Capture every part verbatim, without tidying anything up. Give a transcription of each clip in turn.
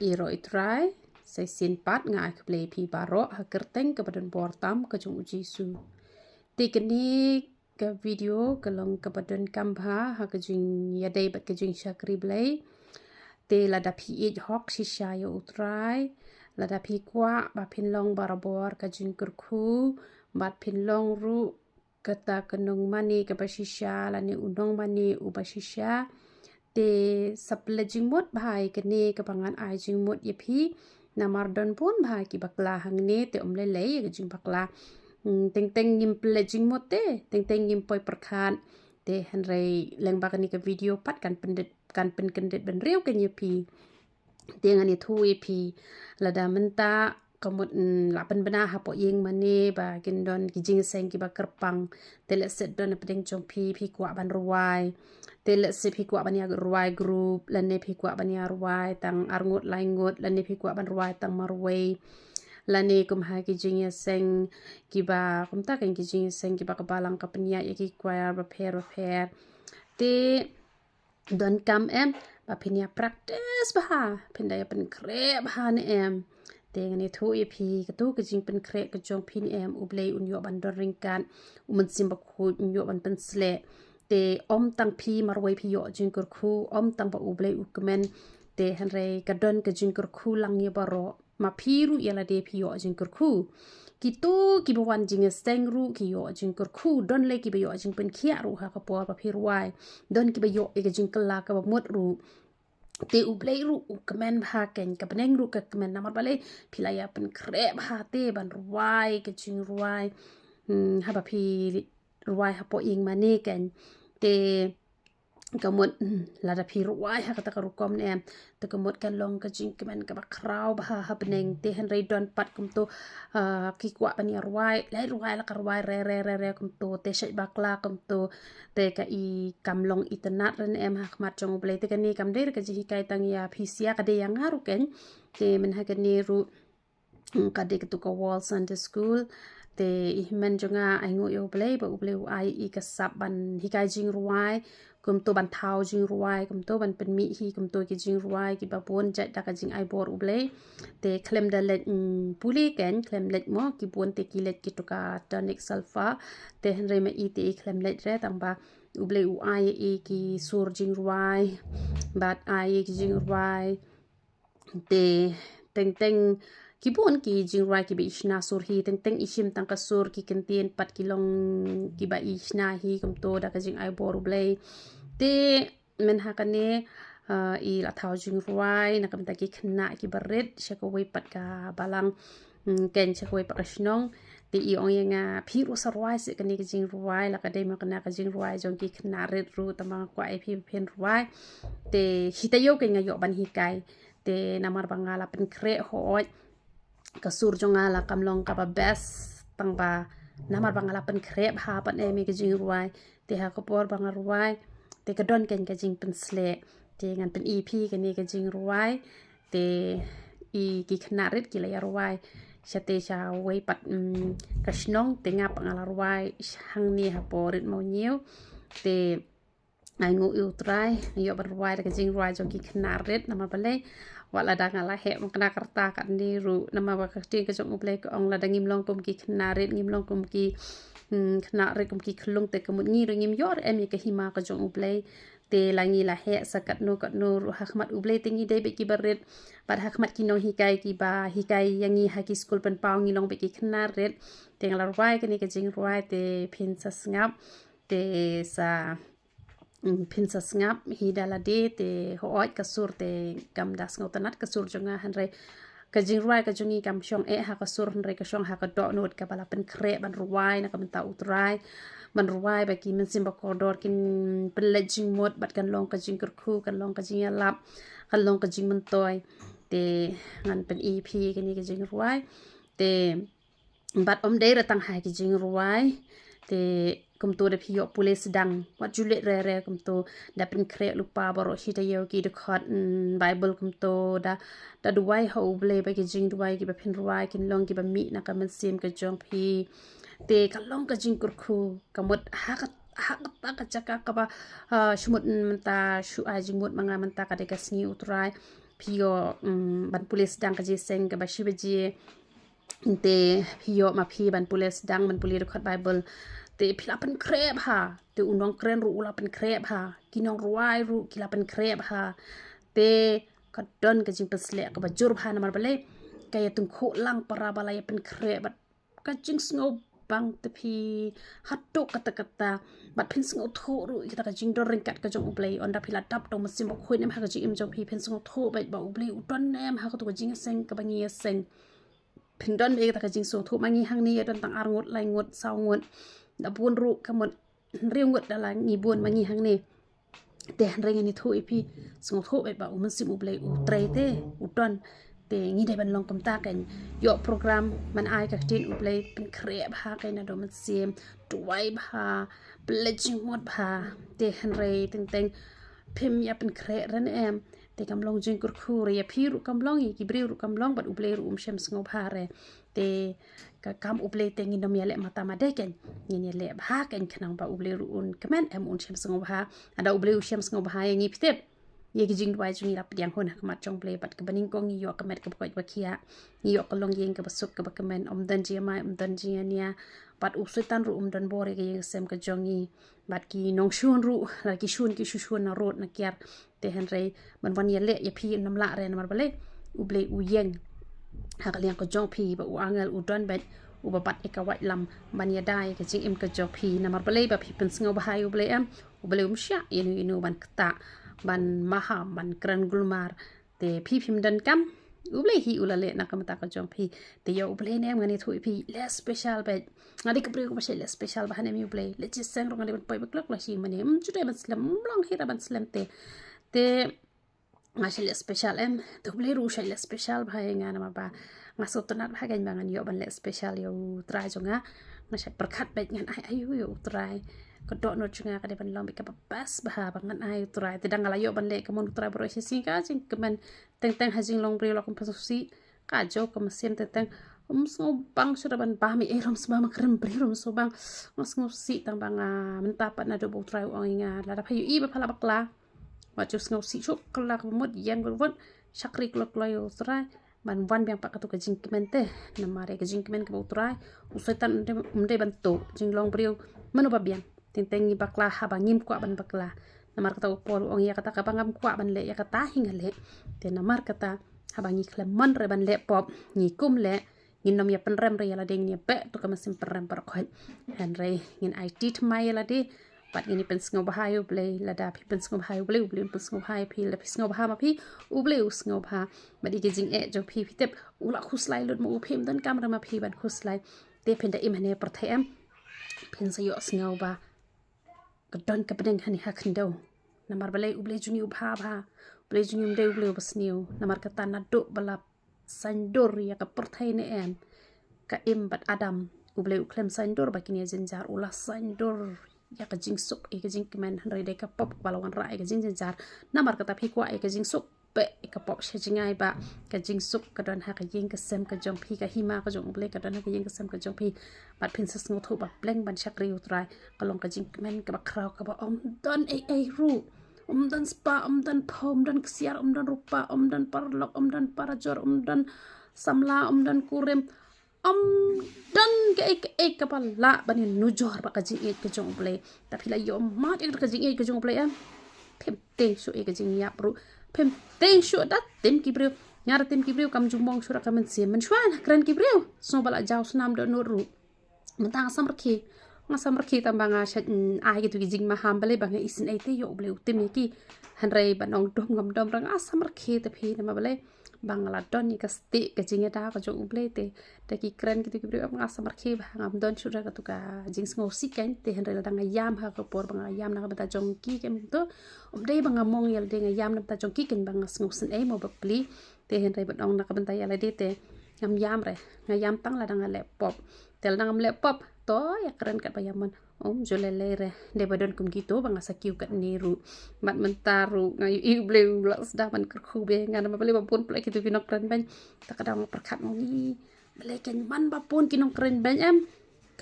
Ïaroh ïa U Trai, sa shisien pat nga ai khublei ïa phi baroh ha ka kyrteng kaba donbor tam ka jong U Jisu. Te kane ka video ka long kaba donkam bha ha ka jingïadei bad ka jingshakri Blei. Te lada phi ïeit hok shisha ïa U Trai, lada phi kwah ba phin long barabor ka jingkyrkhu, bad phin long ruh kata ka nongmane kaba shisha lane u nongmane uba shisha. Te sa pynleit jingmut bha ïa kane kaba ngan ai jingmut ïa phi. Namar don bun bha ki bakla hangne te ym lei lei ïa ka jingbakla. Hmm, teng teng ngim pynleit jingmut te, teng teng ngim poi pyrkhat. Te hynrei lyngba kane ka video pat kan pyndit, kan pynkyndit bynriew kein ïa phi. Te ngan ïathuh ïa phi, lada mynta ka mut, mm, la pynbna hapoh ïing mane ba kin don ki jingïaseng kiba kyrpang. Te lehse don hapdeng jong phi, phi kwah ban rwai. Te lehse phi kwah ban ïa rwai group, lane phi kwah ban ïa rwai tang ar ngut lai ngut, lane phi kwah ban rwai tang marwei. Lane kum ha ki jingïaseng kiba, kumta kein ki jingïaseng kiba ka balang ka pynïaid ïa ki choir bapher bapher. Te donkam em ba phin ïa practice bha, phin da ïa pynkhreh bha ne em. Te ngan ïathuh ïa phi, katu ka jingpynkhreh ka jong phi ne em, U Blei un ïoh ban don ryngkat, U Mynsiem Bakhuid un ïoh ban pynsleh. Te ym tang phi marwei phi ïoh jingkyrkhu, ym tang ba U Blei u kmen. Te hynrei ka don ka jingkyrkhu lang ïa baroh. Ma phi ruh ïa lade phi ïoh jingkyrkhu. Kito kiba wan jingïaseng ruh ki ïoh jingkyrkhu, don lei kiba ïoh jingpynkhiah ruh ha ka por ba phi rwai. Don kiba ïoh ïa ka jingkylla kaba mut ruh. Te U Blei ruh u kmen bha kein, ka bneng ruh ka kmen, namar balei? Phi la ïa pynkhreh bha te ban rwai ka jingrwai. Hmm, haba phi rwai hapoh ïing mane kein. Te ka mut, hmm, lada phi rwai ha kata ka rukom ne em, te ka mut kan long ka jingkmen kaba khraw bha ha bneng. Te hynrei don pat kumto, ah, ki kwah ban ïa rwai, leit rwai la ka rwai re re re re kumto, te shait bakla kumto. Te ka i kam long itynnad re ne em ha khmat jong U Blei. Te kane kam dei re ka jinghikai tang ïa phi sha, ka dei ïa nga ruh kein. Te mynha kane ruh, mm, ka dei katu ka World Sunday School. Te i hynmen jong nga ainguh ïa U Blei ba U Blei u ai i ka sap ban hikai jingrwai, kumto ban thaw jingrwai, kumto ban pynmih hi kumto ki jingrwai kiba bun jait da ka jingai bor U Blei. Te khlem da leit, mm, pule kein, khlem leit mo, ki bun te ki leit kito ka tonic solfa. Te hynrei ma i te i khlem leit re, tang ba U Blei u ai i ki sur jingrwai, bad ai i ki jingrwai. Te teng teng ki bun ki jingrwai kiba i shna sur hi, teng teng i shim tang ka sur, ki kyntien pat ki long kiba i shna hi kumto da ka jingai bor U Blei. Te mynha kane, ah, i la thaw jingrwai, na ka bynta ki khynnah kiba rit sha kawei pat ka balang, mm, kein sha kawei pat ka shnong. Te i ong ïa nga, phi ruh sa rwai seh kane ka jingrwai, la ka dei ma kane ka jingrwai jong ki khynnah rit ruh, tang ba nga kwah ïa phi ba phin rwai. Te hi taïew kein nga ïoh ban hikai. Te namar ba nga la pynkhreh, hooid, ka sur jong nga la kam long kaba best, tang ba namar ba nga la pynkhreh bha pat em ïa ka jingrwai. Te ha ka por ba nga rwai, te ka don kein ka jingpynsleh. Te ngan pyni phi kane ka jingrwai. Te i ki khynnah rit ki la ïa rwai sha te sha wei pat, mm, ka shnong, te nga pat nga la rwai hangne hapoh Rit Mawñiaw. Te ainguh ïa U Trai, nga ïoh ban rwai da ka jingrwai jong ki khynnah rit, namar balei? Wat lada nga la heh man kane ka rta katne ruh, namar ba ka ktien ka jong U Blei ka ong lada ngim long kum ki khynnah rit, ngim long kum ki, hmm, khynnah rit kum ki khyllung, te ka mut ngi ruh ngim ïoh re em ïa ka hima ka jong U Blei. Te la ngi la heh sa katno katno ruh ha khmat U Blei te ngi dei beit kiba rit. Bad ha khmat ki nonghikai kiba hikai ïa ngi ha ki skul pynpaw ngi long beit ki khynnah rit. Te nga la rwai kane ka jingrwai, te phin sa sngap. Te sa, mm, phin sa sngap hi da lade, te hooid ka sur te kam da sngewtynnad ka sur jong nga, hynrei ka jingrwai ka jong ngi kam shong eh ha ka sur, hynrei ka shong ha ka dohnud kaba la pynkhreh ban rwai na ka bynta U Trai. Ban rwai ba ki mynsiem ba kordor kin pynleit jingmut, bad kan long ka jingkyrkhu, kan long ka jingïalap, kan long ka jingmyntoi. Te ngan pyni phi kane ka jingrwai. Te bad ym dei re tang ha ki jingrwai. Te kumto da phi ïoh pule sdang, wat ju leit re re kumto, da pynkhreh lypa baroh shi taïew ki dkhot, mm, Baibl kumto, da, da duwai ha U Blei ba ki jingduwai kiba phin rwai kin long kiba mih na ka mynsiem ka jong phi. Te ka long ka jingkyrkhu, ka mut ha ka, ha kata ka jaka kaba, ah, shu mut mynta shu ai jingmut ma nga mynta ka dei ka sngi U Trai. phi ïoh, mm, ban pule sdang ka jingïaseng kaba shi baje. Te phi ïoh ma phi ban pule sdang, ban pule record Bible. Te phi la pynkhreh bha. Te u nongkren ruh u la pynkhreh bha. Ki nongrwai ruh ki la pynkhreh bha. Te ka don ka jingpynshlur kaba jur bha namar balei? Ka ïa tyngkhuh lang para ba la ïa pynkhreh bad ka jingsngewbang te phi haduh katta katta. Bad phin sngewthuh ruh ïa kata ka jingdon ryngkat ka jong U Blei. Ynda phi la dap da U Mynsiem Bakhuid ne em ha ka jingim jong phi, phin sngewthuh beit ba U Blei u don ne em ha katu ka jingïaseng kaba ngi ïaseng. Phin don beit ïa kata ka jingsngewthuh, ma ngi hangne ïa don tang ar ngut, lai ngut, saw ngut. Da bun ruh ka mut hynriew ngut da la ngi bun ma ngi hangne. Te hynrei ngan ïathuh ïa phi, sngewthuh beit ba U Mynsiem U Blei u trei te u don. Te ngi dei ban long kumta, kan ïoh program ban ai ka ktien U Blei, pynkhreh bha, kan ïa da U Mynsiem, duwai bha, pynleit jingmut bha. Te hynrei teng teng phim ïa pynkhreh re ne em. Te kam long jingkyrkhu re ïa phi ruh, kam long ïa ki briew ruh, kam long bad U Blei ruh um shym sngewbha re. Te ka kam U Blei te ngin ym ïaleh mata made, kan ngin ïaleh bha, kan khnang ba U Blei ruh un kmen, em, un shym sngewbha. Lada U Blei u shym sngewbha ïa ngi, phi tip, ïa ki jingduwai jong ngi la pdiang hun ha khmat jong U Blei, bad kaba nyngkong ngi ïoh ka met kaba koit ba khiah, ngi ïoh ka longïing kaba suk kaba kmen. Ym don jingïamai, ym don jingïania, bad u Soitan ruh um don bor ïa ka ïing ka sem ka jong ngi. Bad ki nongshun ruh, la ki shun ki shu shun na rud na kiar. Te hynrei ban wan ïaleh ïa phi ym lah re, namar balei? U Blei u ïeng ha ka liang ka jong phi, ba u angel u don beit, uba bat ïa ka waitlam ban ïada ïa ka jingim ka jong phi. Namar balei? Ba phi pynsngewbha ïa U Blei, em. U Blei um shah ïano ïano ban ktah, ban maham, ban kren gulmar. Te phi phim donkam. U Blei hi u la leh na ka bynta ka jong phi. Te ïa U Blei ne em, ngan ïathuh ïa phi, leh special beit. Nga dei ka briew kaba shait leh special bha, ne em, ïa U Blei. Leh jingïaseng ruh nga dei ban poi beit klok klok shi mane. Ym ju dei ban slem, ym long hi ruh ban slem te. Te nga shait leh special, em. Te U Blei ruh u shait leh special bha ïa nga, namar ba nga sngewtynnat bha, kan, ba ngan ïoh ban leh special ïa U Trai jong nga. Nga shait pyrkhat beit, ngan ai aïu ïa U Trai. Ka dohnud jong nga ka dei ban long beit kaba best bha ba ngan ai U Trai. Te dang nga la ïoh ban leh ka mon U Trai baroh shi sngi, ka jingkmen teng teng ha jinglong briew la kum pynskhem. Ka jong ka mynsiem teng teng um sngewbang shuh ruh ban bam ei ei, ruh um sngewbang, ma kren briew ruh um sngewbang. Nga sngewsih tang ba nga mynta pat naduh ba U Trai u ong ïa nga, lada pha ïohi ba pha la bakla, wat ju sngewsih shuh, kylla kaba mut, ïeng kaba mut, shakri kloi kloi ïa U Trai ban wan biang pat katu ka jingkmen te. Namar ïa ka jingkmen kaba U Trai, u Soitan um dei, um dei ban tuh. Jinglong briew, mano ba biang? Teng teng ngi bakla haba ngim kwah ban bakla. Namar kata u Paul u ong, ïa kata kaba ngam kwah ban leh, ïa kata hi nga leh. Te namar kata, haba ngi khlem mon re ban leh pop, ngi kum leh, ngin ym ïa pynrem re ïa lade, ngin ïa beh tu ka mynsiem pynrem baroh khoit. Hynrei ngin aiti thymmai ïa lade, bad ngin ïa pynsngewbha ïa U Blei. Lada phi pynsngewbha ïa U Blei, U Blei un pynsngewbha ïa phi. Lada phi sngewbha ma phi, U Blei u sngewbha. Bad ïa ki jingeh jong phi, phi tip, u la khuslai lut ma u, phim donkam re ma phi ban khuslai. Te phin da im hane pyrthei, em, phin sa ïohsngew ba ka don ka bneng hane ha khyndew. Namar balei? U Blei jong ngi u bha bha. U Blei jong ngi um dei U Blei uba sniew. Namar kata naduh ba la saiñdur ïa ka pyrthei ne em, ka Im bad Adam, U Blei u khlem saiñdur ba kin ïa jynjar. U la saiñdur ïa ka jingsuk, ïa ka jingkmen, hynrei dei ka pop ba la wanrah ïa ka jingjynjar. Namar kata phi kwah ïa ka jingsuk, beh ïa ka pop sha jngai, ba ka jingsuk ka don ha ka ïing ka sem ka jong phi, ka hima ka jong U Blei ka don ha ka ïing ka sem ka jong phi. Bad phin sa sngewthuh ba pleng ban shakri U Trai ka long ka jingkmen kaba khraw, kaba ym don ei ei ruh. Ym don spah, ym don phew, ym don ksiar, ym don rupa, ym don paralok, ym don parajor, ym don samla, ym don kurim. Ym don kaei kaei kaba lah ban ïanujor bad ka jingïeit ka jong U Blei. Te phi la ïohmad ïa ka jingïeit ka jong U Blei, em, phim tieng shuh ïa ka jingïap ruh. Phim tieng shuh da tim ki briew. Nga da tim ki briew kam ju mong shuh da ka mynsiem. Mynshuwa nga kren ki briew, sngew ba la jaw snam dohnud ruh. Mynta nga samrkhie. Nga samrkhie tang ba nga shait, mm, ai kito ki jingmaham, balei? Ba nga isynei te ïoh U Blei u tim ïa ki. Hynrei ban ong dom ngam dom re, nga samrkhie te phi, namar balei? Ba nga la don ïa ka stieh ka jingïada ka jong U Blei te. Da ki kren kito ki briew, em, nga samrkhie bha, ngam don shuh re katu ka jingsngewsih, kan. Te hynrei lada nga ïam ha ka por ba nga ïam na ka bynta jong ki, kan, to, ym dei ba nga mong ïa lade, nga ïam na ka bynta jong ki, kan, ba nga sngewsynei mo ba plie. Te hynrei ban ong na ka bynta ïa lade te ngam ïam re. Nga ïam tang lada nga leh pop. Te lada ngam leh pop, to ïa kren katba ïa mon. Ym ju lei lei re. Dei ba don kum kito ba nga sa kiew katne ruh. Bad mynta ruh nga ïohi U Blei u la sdang ban kyrkhu beiñ ïa nga, namar balei? Ba bun pla kito ki nongkren beiñ. Te ka daw nga pyrkhat, ong, i, balei kan man ba bun ki nongkren beiñ, em?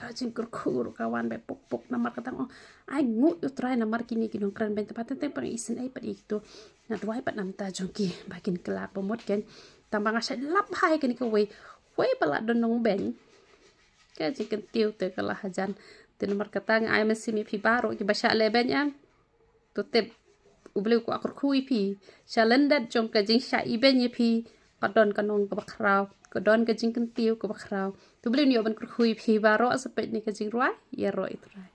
Ka jingkyrkhu ruh ka wan beit puk puk namar ka tang, oh, ai nguh ïa u Trai namar kine ki nongkren beiñ, tang ba teng teng pang isynei pat ïa kito. Nga duwai pat namar ta jong ki ba kin kylla ba mut kein. Tang ba nga shait lap bha ïa kane kawei, wei ba la don nongbeiñ. Ka jingkyntiew te ka la hajan. Te namar kata nga ai mynsiem ïa phi baroh kiba shah leh beiñ, em. To tip, U Blei u kwah kyrkhu ïa phi. Sha lyndet jong ka jingshah ibeiñ ïa phi, ka don ka nong kaba khraw, ka don ka jingkyntiew kaba khraw. To U Blei un ïoh ban kyrkhu ïa phi baroh. Sa peit ïa kane ka jingrwai, ïaroh ïa U Trai.